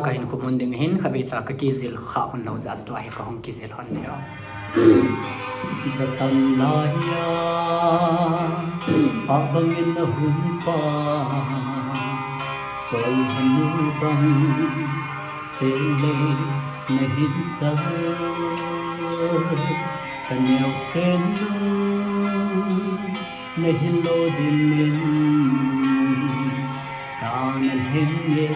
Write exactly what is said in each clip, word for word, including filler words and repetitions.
Kahin khum hon ding ahin, khatvei cha kakijil kha hon lou jeh a tua hi kahung kijil hon ding. Jatan laiya, pa bangin nahung pa, Chol hanu bang, sele nahin sa, kaneo sen nu, nahin lo dingin, kana lheng e,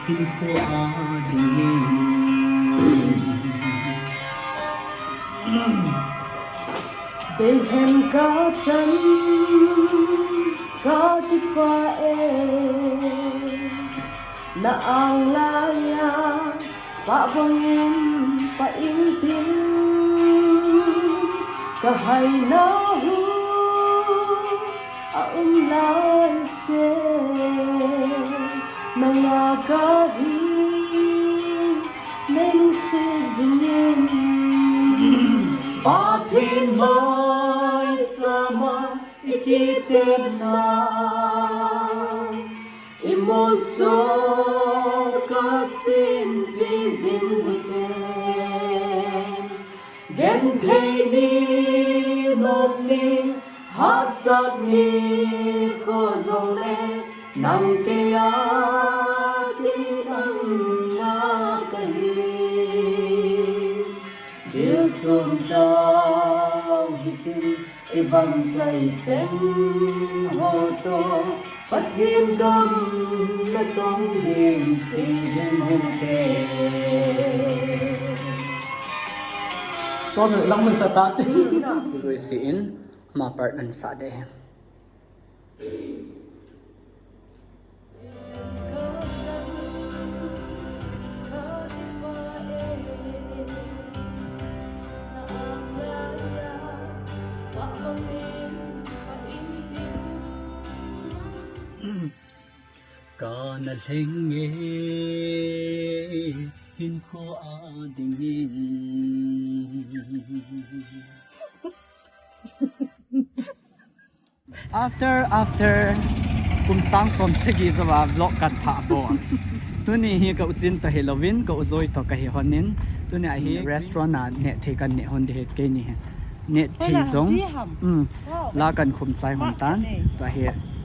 hinkho a dingin. Bethlehem kachan, kati pa e, na ang laiya, pa bangin, pa intin, kahaina hu, a um lai se, nanga kahi, nei lungset jingin. Pathen mai chama, i kitepna, i molso kasin jing jing hite. Genthei ni, nom ni, hahsat ni, kho jongle, nang tia ti nanga kahi. Dilsun tao hitin, i vangchai cheng ho toh, Pathen gam natong ding sei jing u hite. Tua lang mun sa ta te. Lui si in, ama part nan sa de he. Kana lheng e, hinkho a dingin. After, after kum sang som sagi jou a vlog kan thah bou. Tuni hi ka u Chin toh hilouvin, ka u Joy toh kahi hon in. Tuni a hi restaurant a nehthei kan neh hon ding ahi, keini hi. Nehthei jong. Hmm. La kan khum chai hon tan. Tua hi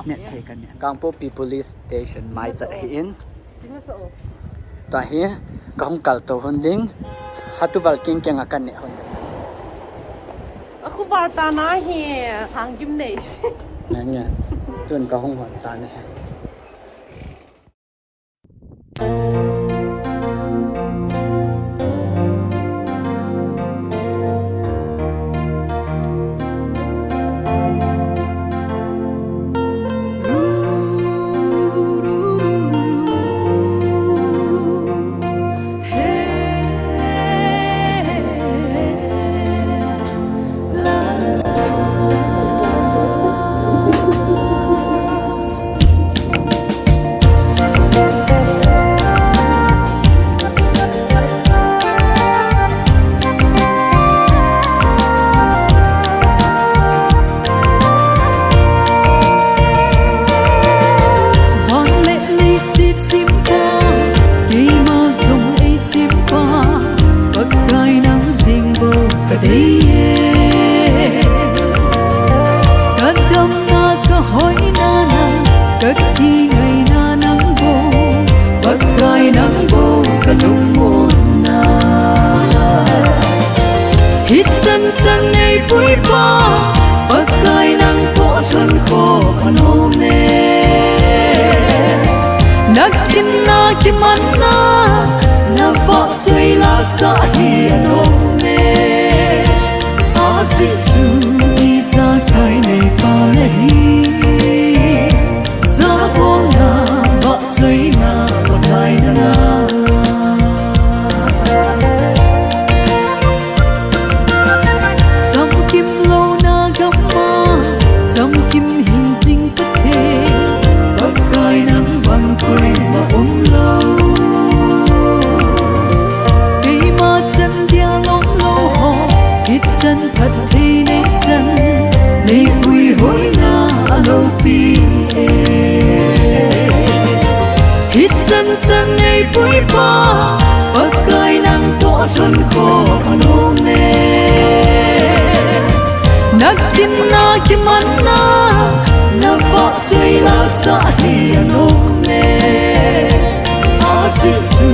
nehthei kan neh. Kangpokpi Police Station mai chat ahi in. Tua hi, kahung kaltou hon ding. Hatu val keng keng a kan neh hon ding. A khu val ta na hi, thang kim nei. Nge nge. Tun kahung hon ta ne. Van le leiset simpa, keima jong ei simpa, Pakai nang jeng bou kadei e. Ka damna ka hoina nang, ka kingaina nang bou, Pakai nang bou ka lungmonna. Hichan chan nei puipa, Pakai nang bou lhun kho anom e. Na kin na kimanna, na vahchoi la sa hi anom e. Ajeh chu ijakai neipa la hi, jabolna, vahchoina, Pakai nanga. Chamkim louna gam'a, chamkim hing jing Pathen, Pakai nang bang koima umlou. Keima chan dia lom lou ho, hichan phatthei nei chan, nei puihoina aloupi e. Hi Chan chan eipui pa, Pakai nang toh lhon khom anom e. Nakinna kimanna, navahchoi lasah hi anom e. Ajeh chu